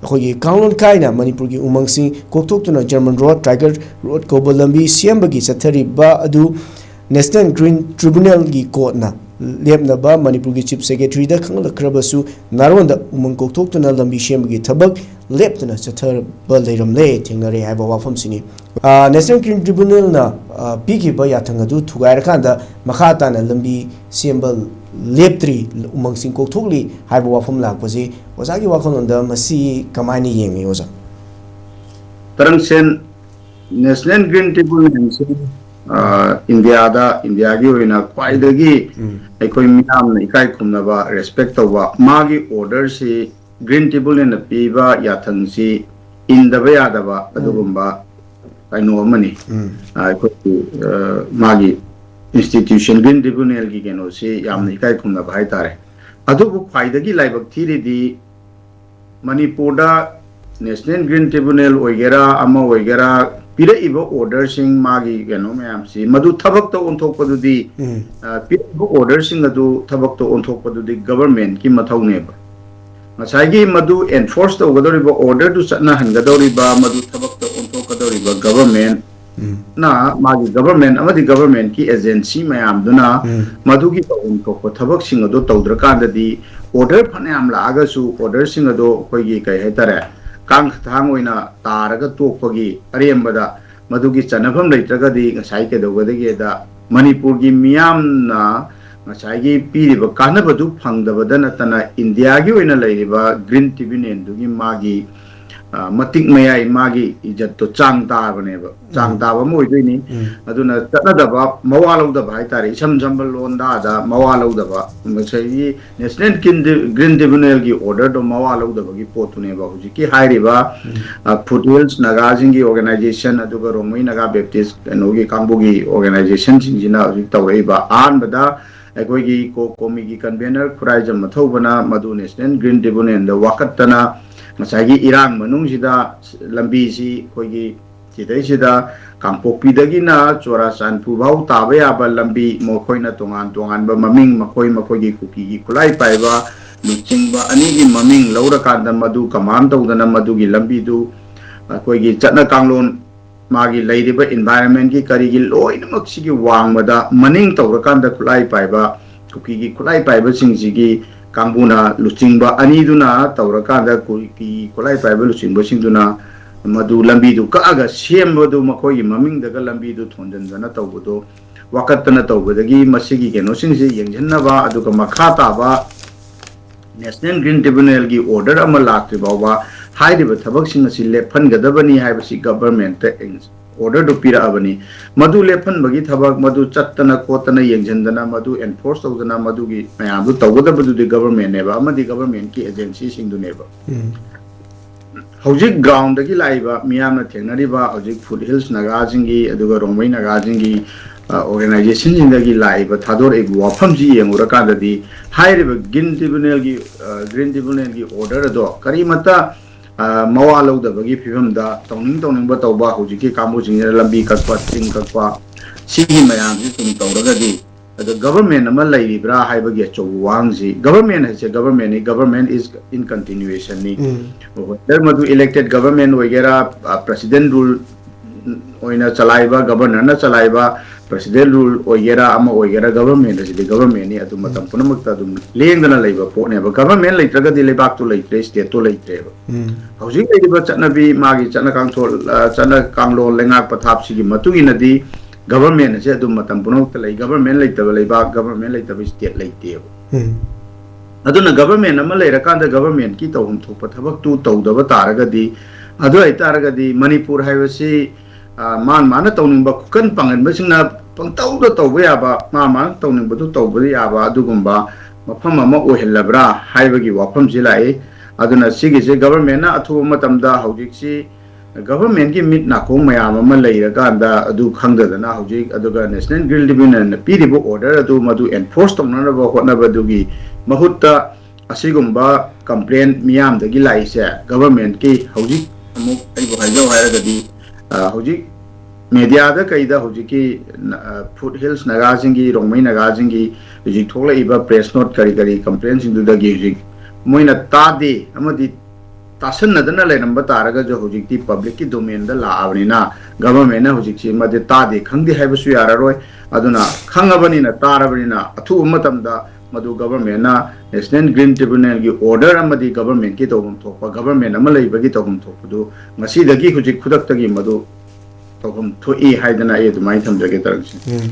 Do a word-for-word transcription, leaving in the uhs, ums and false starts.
ꯑꯩꯈꯣꯏꯒꯤ ꯀꯥꯡꯂꯣꯟ ꯀꯥꯏꯅ ꯃꯅꯤꯄꯨꯔꯒꯤ ꯎꯃꯪꯁꯤꯡ ꯀꯣꯛꯊꯣꯛꯇꯨꯅ ꯖꯔꯃꯟ ꯔꯣꯗ, ꯇꯥꯏꯒꯔ ꯔꯣꯗ ꯀꯧꯕ ꯂꯝꯕꯤ ꯁꯦꯝꯕꯒꯤ ꯆꯠꯊꯔꯤꯕ ꯑꯗꯨ ꯅꯦꯁꯅꯦꯜ ꯒ꯭ꯔꯤꯟ ꯇ꯭ꯔꯤꯕꯨꯅꯦꯜꯒꯤ ꯀꯣꯔꯠꯅ ꯂꯦꯞꯅꯕ ꯃꯅꯤꯄꯨꯔꯒꯤ ꯆꯤꯐ ꯁꯦꯀ꯭ꯔꯦꯇꯔꯤꯗ ꯈꯪꯍꯜꯂꯛꯈ꯭ꯔꯕꯁꯨ, ꯅꯥꯔꯣꯟꯗ ꯎꯃꯪ ꯀꯣꯛꯊꯣꯛꯇꯨꯅ ꯂꯝꯕꯤ ꯁꯦꯝꯕꯒꯤ ꯊꯕꯛ ꯂꯦꯞꯇꯅ ꯆꯠꯊꯕ ꯂꯩꯔꯝꯂꯦ, ꯊꯦꯡꯅꯔꯦ ꯍꯥꯏꯕ ꯋꯥꯐꯝꯁꯤꯅꯤ꯫ ꯑ, ꯅꯦꯁꯅꯦꯜ ꯒ꯭ꯔꯤꯟ ꯇ꯭ꯔꯤꯕꯨꯅꯦꯜꯅ, ꯑ, ꯄꯤꯈꯤꯕ ꯌꯥꯊꯪ ꯑꯗꯨ ꯊꯨꯒꯥꯏꯔꯀꯥꯟꯗ ꯃꯈꯥ ꯇꯥꯅ ꯂꯝꯕꯤ ꯁꯦꯝꯕ ꯂꯦꯞꯇ꯭ꯔꯤ, ꯎꯃꯪꯁꯤꯡ ꯀꯣꯛꯊꯣꯛꯂꯤ ꯍꯥꯏꯕ ꯋꯥꯐꯝ ꯂꯥꯛꯄꯁꯤ ꯑꯣꯖꯥꯒꯤ ꯋꯥꯈꯜꯂꯣꯟꯗ ꯃꯁꯤ ꯀꯃꯥꯏꯅ ꯌꯦꯡꯉꯤ, ꯑꯣꯖꯥ? ꯇꯔꯪꯁꯦꯟ, ꯅꯦꯁꯅꯦꯜ ꯒ꯭ꯔꯤꯟ ꯇ꯭ꯔꯤꯕꯨꯅꯦꯜꯁꯤ, ꯑ, ꯏꯟꯗꯤꯌꯥꯗ, ꯏꯟꯗꯤꯌꯥꯒꯤ ꯑꯣꯏꯅ ꯈ꯭ꯋꯥꯏꯗꯒꯤ ꯎꯝ, ꯑꯩꯈꯣꯏ ꯃꯤꯌꯥꯝꯅ ꯏꯀꯥꯏ ꯈꯨꯝꯅꯕ, ꯔꯦꯁꯄꯦꯛ ꯇꯧꯕ, ꯃꯥꯒꯤ ꯑꯣꯔꯗꯔꯁꯤ, ꯒ꯭ꯔꯤꯟ ꯇ꯭ꯔꯤꯕꯨꯅꯦꯜꯅ ꯄꯤꯕ ꯌꯥꯊꯪꯁꯤ ꯏꯟꯗꯕ ꯌꯥꯗꯕ ꯑꯗꯨꯒꯨꯝꯕ ꯀꯩꯅꯣ ꯑꯃꯅꯤ꯫ ꯎꯝ, ꯑ, ꯑꯩꯈꯣꯏꯒꯤ, ꯑ, ꯃꯥꯒꯤ ꯏꯟꯁꯇꯤꯇ꯭ꯌꯨꯁꯟ, ꯒ꯭ꯔꯤꯟ ꯇ꯭ꯔꯤꯕꯨꯅꯦꯜꯒꯤ ꯀꯩꯅꯣꯁꯤ ꯌꯥꯝꯅ ꯏꯀꯥꯏ ꯈꯨꯝꯅꯕ ꯍꯥꯏꯇꯥꯔꯦ꯫ ꯑꯗꯨꯕꯨ ꯈ꯭ꯋꯥꯏꯗꯒꯤ ꯂꯥꯏꯕꯛ ꯊꯤꯔꯤꯗꯤ ꯃꯅꯤꯄꯨꯔꯗ ꯅꯦꯁꯅꯦꯜ ꯒ꯭ꯔꯤꯟ ꯇ꯭ꯔꯤꯕꯨꯅꯦꯜ ꯑꯣꯏꯒꯦꯔꯥ, ꯑꯃ ꯑꯣꯏꯒꯦꯔꯥ, ꯄꯤꯔꯛꯏꯕ ꯑꯣꯔꯗꯔꯁꯤꯡ, ꯃꯥꯒꯤ ꯀꯩꯅꯣ ꯃꯌꯥꯝꯁꯤ, ꯃꯗꯨ ꯊꯕꯛꯇ ꯑꯣꯟꯊꯣꯛꯄꯗꯨꯗꯤ, ꯎꯝ, ꯑ, ꯄꯤꯔꯛꯏꯕ ꯑꯣꯔꯗꯔꯁꯤꯡ ꯑꯗꯨ ꯊꯕꯛꯇ ꯑꯣꯟꯊꯣꯛꯄꯗꯨꯗꯤ ꯒꯕꯔꯃꯦꯟꯠꯀꯤ ꯃꯊꯧꯅꯦꯕ꯫ ꯉꯁꯥꯏꯒꯤ ꯃꯗꯨ ꯑꯦꯟꯐꯣꯔꯁ ꯇꯧꯒꯗꯧꯔꯤꯕ, ꯑꯣꯔꯗꯔꯗꯨ ꯆꯠꯅꯍꯟꯒꯗꯧꯔꯤꯕ, ꯃꯗꯨ ꯊꯕꯛꯇ ꯑꯣꯟꯊꯣꯛꯀꯗꯧꯔꯤꯕ ꯒꯕꯔꯃꯦꯟꯠ ꯎꯝ, ꯅ ꯃꯥꯒꯤ ꯒꯕꯔꯃꯦꯟꯠ ꯑꯃꯗꯤ ꯒꯕꯔꯃꯦꯟꯠꯀꯤ ꯑꯦꯖꯦꯟꯁꯤ ꯃꯌꯥꯝꯗꯨꯅ ꯎꯝ, ꯃꯗꯨꯒꯤ ꯇꯧꯐꯝ ꯊꯣꯛꯄ ꯊꯕꯛꯁꯤꯡ ꯑꯗꯨ ꯇꯧꯗ꯭ꯔꯀꯥꯟꯗꯗꯤ, ꯑꯣꯔꯗꯔ ꯐꯅꯌꯥꯝ ꯂꯥꯛꯑꯒꯁꯨ ꯑꯣꯔꯗꯔꯁꯤꯡ ꯑꯗꯣ ꯑꯩꯈꯣꯏꯒꯤ ꯀꯩ ꯍꯥꯏꯇꯥꯔꯦ, ꯀꯥꯡ ꯊꯥꯡ ꯑꯣꯏꯅ ꯇꯥꯔꯒ ꯇꯣꯛꯄꯒꯤ ꯑꯔꯦꯝꯕꯗ ꯃꯗꯨꯒꯤ ꯆꯟꯅꯐꯝ ꯂꯩꯇ꯭ꯔꯒꯗꯤ ꯉꯁꯥꯏ ꯀꯩꯗꯧꯒꯗꯒꯦꯗ ꯃꯅꯤꯄꯨꯔꯒꯤ ꯃꯤꯌꯥꯝꯅ ꯉꯁꯥꯏꯒꯤ ꯄꯤꯔꯤꯕ ꯀꯥꯟꯅꯕꯗꯨ ꯐꯪꯗꯕꯗ ꯅꯠꯇꯅ ꯏꯟꯗꯤꯌꯥꯒꯤ ꯑꯣꯏꯅ ꯂꯩꯔꯤꯕ ꯒ꯭ꯔꯤꯟ ꯇ꯭ꯔꯤꯕꯨꯅꯦꯜꯗꯨꯒꯤ ꯃꯥꯒꯤ, ꯑ, ꯃꯇꯤꯛ ꯃꯌꯥꯏ, ꯃꯥꯒꯤ ꯏꯖꯠꯇꯣ ꯆꯥꯡ ꯇꯥꯕꯅꯦꯕ, ꯆꯥꯡ ꯎꯝ, ꯇꯥꯕ ꯑꯃ ꯑꯣꯏꯗꯣꯏꯅꯤ꯫ ꯎꯝ, ꯑꯗꯨꯅ ꯆꯠꯅꯗꯕ, ꯃꯋꯥ ꯂꯧꯗꯕ ꯍꯥꯏꯇꯥꯔꯦ, ꯏꯁꯝ ꯁꯝꯕ ꯂꯣꯟꯗꯥꯗ ꯃꯋꯥ ꯂꯧꯗꯕ, ꯉꯁꯥꯏꯒꯤ ꯅꯦꯁꯅꯦꯜ ꯒ꯭ꯔꯤꯟ ꯇ꯭ꯔꯤꯕꯨꯅꯦꯜꯒꯤ ꯑꯣꯔꯗꯔꯗꯣ ꯃꯋꯥ ꯂꯧꯗꯕꯒꯤ ꯄꯣꯠꯇꯨꯅꯦꯕ ꯍꯧꯖꯤꯛꯀꯤ ꯍꯥꯏꯔꯤꯕ, ꯎꯝ, ꯑ, ꯐꯨꯠ ꯍꯤꯜꯁ ꯅꯥꯒꯥꯁꯤꯡꯒꯤ ꯑꯣꯔꯒꯅꯥꯏꯖꯦꯁꯟ, ꯑꯗꯨꯒ ꯔꯣꯡꯃꯩ ꯅꯥꯒꯥ ꯕꯦꯞꯇꯤꯁ ꯀꯩꯅꯣꯒꯤ ꯀꯥꯡꯕꯨꯒꯤ ꯑꯣꯔꯒꯅꯥꯏꯖꯦꯁꯟꯁꯤꯡꯁꯤꯅ ꯍꯧꯖꯤꯛ ꯇꯧꯔꯛꯏꯕ꯫ ꯑꯍꯥꯟꯕꯗ ꯑꯩꯈꯣꯏꯒꯤ ꯀꯣ-, ꯀꯣꯃꯤꯒꯤ ꯀꯟꯚꯦꯅꯔ ꯈꯨꯔꯥꯏꯖꯝ ꯃꯊꯧꯕꯅ ꯃꯗꯨ ꯅꯦꯁꯅꯦꯜ ꯒ꯭ꯔꯤꯟ ꯇ꯭ꯔꯤꯕꯨꯅꯦꯜꯗ ꯋꯥꯀꯠꯇꯅ ꯉꯁꯥꯏꯒꯤ ꯏꯔꯥꯡ ꯃꯅꯨꯡꯁꯤꯗ ꯂꯝꯕꯤꯁꯤ ꯑꯩꯈꯣꯏꯒꯤ ꯁꯤꯗꯩꯁꯤꯗ ꯀꯥꯡꯄꯣꯛꯄꯤꯗꯒꯤꯅ ꯆꯨꯔꯥꯆꯥꯟꯄꯨꯔ ꯐꯥꯎ ꯇꯥꯕ ꯌꯥꯕ ꯂꯝꯕꯤ, ꯃꯈꯣꯏꯅ ꯇꯣꯉꯥꯟ ꯇꯣꯉꯥꯟꯕ ꯃꯃꯤꯡ, ꯃꯈꯣꯏ ꯃꯈꯣꯏꯒꯤ ꯀꯨꯀꯤꯒꯤ ꯈꯨꯠꯂꯥꯏ ꯄꯥꯏꯕ ꯂꯨꯆꯤꯡꯕ ꯑꯅꯤꯒꯤ ꯃꯃꯤꯡ ꯂꯧꯔꯀꯥꯟꯗ ꯃꯗꯨ ꯀꯃꯥꯟ ꯇꯧꯗꯅ ꯃꯗꯨꯒꯤ ꯂꯝꯕꯤꯗꯨ ꯑꯩꯈꯣꯏꯒꯤ ꯆꯠꯅ ꯀꯥꯡꯂꯣꯟ, ꯃꯥꯒꯤ ꯂꯩꯔꯤꯕ environment ꯀꯤ ꯀꯔꯤꯒꯤ ꯂꯣꯏꯅꯃꯛꯁꯤꯒꯤ ꯋꯥꯡꯃꯗ ꯃꯅꯤꯡ ꯇꯧꯔꯀꯥꯟꯗ ꯈꯨꯠꯂꯥꯏ ꯄꯥꯏꯕ, ꯀꯨꯀꯤꯒꯤ ꯈꯨꯠꯂꯥꯏ ꯄꯥꯏꯕꯁꯤꯡꯁꯤꯒꯤ ꯀꯥꯡꯕꯨꯅ ꯂꯨꯆꯤꯡꯕ ꯑꯅꯤꯗꯨꯅ ꯇꯧꯔꯀꯥꯟꯗ ꯀꯨꯀꯤꯒꯤ ꯈꯨꯠꯂꯥꯏ ꯄꯥꯏꯕ ꯂꯨꯆꯤꯡꯕꯁꯤꯡꯗꯨꯅ ꯃꯗꯨ ꯂꯝꯕꯤꯗꯨ ꯀꯛꯑꯒ ꯁꯦꯝꯕꯗꯨ, ꯃꯈꯣꯏꯒꯤ ꯃꯃꯤꯡꯗꯒ ꯂꯝꯕꯤꯗꯨ ꯊꯣꯟꯖꯤꯟꯗꯅ ꯇꯧꯕꯗꯨ ꯋꯥꯀꯠꯇꯅ ꯇꯧꯕꯗꯒꯤ ꯃꯁꯤꯒꯤ ꯀꯩꯅꯣꯁꯤꯡꯁꯤ ꯌꯦꯡꯁꯤꯟꯅꯕ, ꯑꯗꯨꯒ ꯃꯈꯥ ꯇꯥꯕ National Green Tribunal ꯒꯤ order ꯑꯃ ꯂꯥꯛꯇ꯭ꯔꯤ ꯐꯥꯎꯕ ꯍꯥꯏꯔꯤꯕ ꯊꯕꯛꯁꯤꯡ ꯑꯁꯤ ꯂꯦꯞꯍꯟꯒꯗꯕꯅꯤ ꯍꯥꯏꯕꯁꯤ government ꯇ order ꯗꯨ ꯄꯤꯔꯛꯑꯕꯅꯤ꯫ ꯃꯗꯨ ꯂꯦꯞꯍꯟꯕꯒꯤ ꯊꯕꯛ, ꯃꯗꯨ ꯆꯠꯇꯅ ꯈꯣꯠꯇꯅ ꯌꯦꯡꯁꯤꯟꯗꯅ, ꯃꯗꯨ enforce ꯇꯧꯗꯅ, ꯃꯗꯨꯒꯤ ꯃꯌꯥꯝꯗꯨ ꯇꯧꯒꯗꯕꯗꯨꯗꯤ government ꯅꯦꯕ ꯑꯃꯗꯤ government ꯀꯤ agency ꯁꯤꯡꯗꯨꯅꯦꯕ꯫ ꯎꯝ꯫ ꯍꯧꯖꯤꯛ ground ꯗꯒꯤ ꯂꯥꯛꯏꯕ ꯃꯤꯌꯥꯝꯅ ꯊꯦꯡꯅꯔꯤꯕ ꯍꯧꯖꯤꯛ Foothills ꯅꯥꯒꯥꯁꯤꯡꯒꯤ ꯑꯗꯨꯒ ꯔꯣꯡꯃꯩ ꯅꯥꯒꯥꯁꯤꯡꯒꯤ, ꯑ, organization ꯁꯤꯡꯗꯒꯤ ꯂꯥꯛꯏꯕ, ꯊꯥꯗꯣꯔꯛꯏꯕ ꯋꯥꯐꯝꯁꯤ ꯌꯦꯡꯉꯨꯔꯀꯥꯟꯗꯗꯤ ꯍꯥꯏꯔꯤꯕ Green Tribunal ꯒꯤ, ꯑ, Green Tribunal ꯒꯤ order ꯑꯗꯣ ꯀꯔꯤꯃꯠꯇ, ꯑ, ꯃꯋꯥ ꯂꯧꯗꯕꯒꯤ ꯐꯤꯕꯝꯗ ꯇꯧꯅꯤꯡ ꯇꯧꯅꯤꯡꯕ ꯇꯧꯕ, ꯍꯧꯖꯤꯛꯀꯤ ꯀꯥꯡꯕꯨꯁꯤꯡꯁꯤꯅ ꯂꯝꯕꯤ ꯀꯛꯄ, ꯆꯤꯡ ꯀꯛꯄ, ꯁꯤꯒꯤ ꯃꯌꯥꯝꯁꯤ ꯁꯨꯝ ꯇꯧꯔꯒꯗꯤ ꯑꯗ government ꯑꯃ ꯂꯩꯔꯤꯕ꯭ꯔꯥ ꯍꯥꯏꯕꯒꯤ ꯑꯆꯧꯕ ꯋꯥꯍꯪꯁꯤ, government ꯍꯥꯏꯁꯦ government ꯅꯤ, government is in continuation ꯅꯤ꯫ ꯎꯝ꯫ Whether ꯃꯗꯨ elected government ꯑꯣꯏꯒꯦꯔꯥ, ꯑ, president rule ꯑꯣꯏꯅ ꯆꯂꯥꯏꯕ, governor ꯅ ꯆꯂꯥꯏꯕ, president rule ꯑꯣꯏꯒꯦꯔꯥ, ꯑꯃ ꯑꯣꯏꯒꯦꯔꯥ, government ꯑꯁꯤꯗꯤ government ꯅꯤ, ꯑꯗꯨ ꯃꯇꯝ ꯎꯝ꯫ ꯄꯨꯝꯅꯃꯛꯇ ꯑꯗꯨꯝ ꯂꯦꯡꯗꯅ ꯂꯩꯕ ꯄꯣꯠꯅꯦꯕ꯫ Government ꯂꯩꯇ꯭ꯔꯒꯗꯤ ꯂꯩꯕꯥꯛꯇꯨ ꯂꯩꯇ꯭ꯔꯦ, state ꯇꯣ ꯂꯩꯇ꯭ꯔꯦꯕ꯫ ꯎꯝ꯫ ꯍꯧꯖꯤꯛ ꯂꯩꯔꯤꯕ ꯆꯠꯅꯕꯤ, ꯃꯥꯒꯤ ꯆꯠꯅ ꯀꯥꯡꯊꯣꯜ, ꯑ, ꯆꯠꯅ ꯀꯥꯡꯂꯣꯟ ꯂꯩꯉꯥꯛ ꯄꯊꯥꯞꯁꯤꯒꯤ ꯃꯇꯨꯡ ꯏꯟꯅꯗꯤ government ꯑꯁꯦ ꯑꯗꯨꯝ ꯃꯇꯝ ꯄꯨꯝꯅꯃꯛꯇ ꯂꯩ꯫ Government ꯂꯩꯇꯕ ꯂꯩꯕꯥꯛ, government ꯂꯩꯇꯕ state ꯂꯩꯇꯦꯕ꯫ ꯎꯝ꯫ ꯑꯗꯨꯅ government ꯑꯃ ꯂꯩꯔꯀꯥꯟꯗ government ꯀꯤ ꯇꯧꯐꯝ ꯊꯣꯛꯄ ꯊꯕꯛꯇꯨ ꯇꯧꯗꯕ ꯇꯥꯔꯒꯗꯤ, ꯑꯗꯨ ꯑꯣꯏꯇꯥꯔꯒꯗꯤ ꯃꯅꯤꯄꯨꯔ ꯍꯥꯏꯕꯁꯤ, ꯑ, ꯃꯥꯅ ꯃꯥꯅ ꯇꯧꯅꯤꯡꯕ ꯈꯨꯀꯟ ꯄꯥꯡꯒꯟꯕꯁꯤꯡꯅ ꯄꯪꯇꯧꯗ ꯇꯧꯕ ꯌꯥꯕ, ꯃꯥ ꯃꯥꯅ ꯇꯧꯅꯤꯡꯕꯗꯨ ꯇꯧꯕ ꯌꯥꯕ ꯑꯗꯨꯒꯨꯝꯕ ꯃꯐꯝ ꯑꯃ ꯑꯣꯏꯍꯜꯂꯕ꯭ꯔꯥ ꯍꯥꯏꯕꯒꯤ ꯋꯥꯐꯝꯁꯤ ꯂꯥꯛꯏ꯫ ꯑꯗꯨꯅ ꯁꯤꯒꯤꯁꯦ government ꯅ ꯑꯊꯨꯕ ꯃꯇꯝꯗ ꯍꯧꯖꯤꯛꯁꯤ government ꯀꯤ ꯃꯤꯠ ꯅꯥꯀꯣꯡ ꯃꯌꯥꯝ ꯑꯃ ꯂꯩꯔꯀꯥꯟꯗ ꯑꯗꯨ ꯈꯪꯗꯗꯅ ꯍꯧꯖꯤꯛ, ꯑꯗꯨꯒ National Green Tribunal ꯅ ꯄꯤꯔꯤꯕ order ꯑꯗꯨ ꯃꯗꯨ enforce ꯇꯧꯅꯅꯕ ꯍꯣꯠꯅꯕꯗꯨꯒꯤ ꯃꯍꯨꯠꯇ ꯑꯁꯤꯒꯨꯝꯕ complaint ꯃꯤꯌꯥꯝꯗꯒꯤ ꯂꯥꯛꯏꯁꯦ government ꯀꯤ ꯍꯧꯖꯤꯛ ꯑꯃꯨꯛ ꯑꯩꯕꯨ ꯍꯥꯏꯖꯧ ꯍꯥꯏꯔꯒꯗꯤ, ꯑ, ꯍꯧꯖꯤꯛ ꯃꯦꯗꯤꯌꯥꯗ ꯀꯩꯗ ꯍꯧꯖꯤꯛꯀꯤ ꯐꯨꯠ ꯍꯤꯜꯁ ꯅꯥꯒꯥꯁꯤꯡꯒꯤ, ꯔꯣꯡꯃꯩ ꯅꯥꯒꯥꯁꯤꯡꯒꯤ ꯍꯧꯖꯤꯛ ꯊꯣꯛꯂꯛꯏꯕ ꯄ꯭ꯔꯦꯁ ꯅꯣꯠ ꯀꯔꯤ ꯀꯔꯤ ꯀꯝꯄ꯭ꯂꯦꯟꯁꯤꯡꯗꯨꯗꯒꯤ ꯍꯧꯖꯤꯛ ꯃꯣꯏꯅ ꯇꯥꯗꯦ ꯑꯃꯗꯤ ꯇꯥꯁꯟꯅꯗꯅ ꯂꯩꯔꯝꯕ ꯇꯥꯔꯒꯁꯨ, ꯍꯧꯖꯤꯛꯇꯤ ꯄꯕ꯭ꯂꯤꯛꯀꯤ ꯗꯣꯃꯦꯟꯗ ꯂꯥꯛꯑꯕꯅꯤꯅ ꯒꯚꯔꯟꯃꯦꯟꯠꯅ ꯍꯧꯖꯤꯛꯁꯤ ꯃꯗꯨ ꯇꯥꯗꯦ ꯈꯪꯗꯦ ꯍꯥꯏꯕꯁꯨ ꯌꯥꯔꯔꯣꯏ꯫ ꯑꯗꯨꯅ ꯈꯪꯉꯕꯅꯤꯅ, ꯇꯥꯔꯕꯅꯤꯅ, ꯑꯊꯨꯕ ꯃꯇꯝꯗ ꯃꯗꯨ ꯒꯚꯔꯟꯃꯦꯟꯠꯅ ꯅꯦꯁꯅꯦꯜ ꯒ꯭ꯔꯤꯟ ꯇ꯭ꯔꯤꯕ꯭ꯌꯨꯅꯦꯜꯒꯤ ꯑꯣꯔꯗꯔ ꯑꯃꯗꯤ ꯒꯚꯔꯟꯃꯦꯟꯠꯀꯤ ꯇꯧꯐꯝ ꯊꯣꯛꯄ, ꯒꯚꯔꯟꯃꯦꯟꯠ ꯑꯃ ꯂꯩꯕꯒꯤ ꯇꯧꯐꯝ ꯊꯣꯛꯄꯗꯨ ꯉꯁꯤꯗꯒꯤ ꯍꯧꯖꯤꯛ ꯈꯨꯗꯛꯇꯒꯤ ꯃꯗꯨ ꯇꯧꯐꯝ ꯊꯣꯛꯏ ꯍꯥꯏꯗꯅ ꯑꯩ ꯑꯗꯨꯃꯥꯏꯅ ꯊꯝꯖꯒꯦ, ꯇꯔꯛꯁꯤꯡ꯫ ꯎꯝ꯫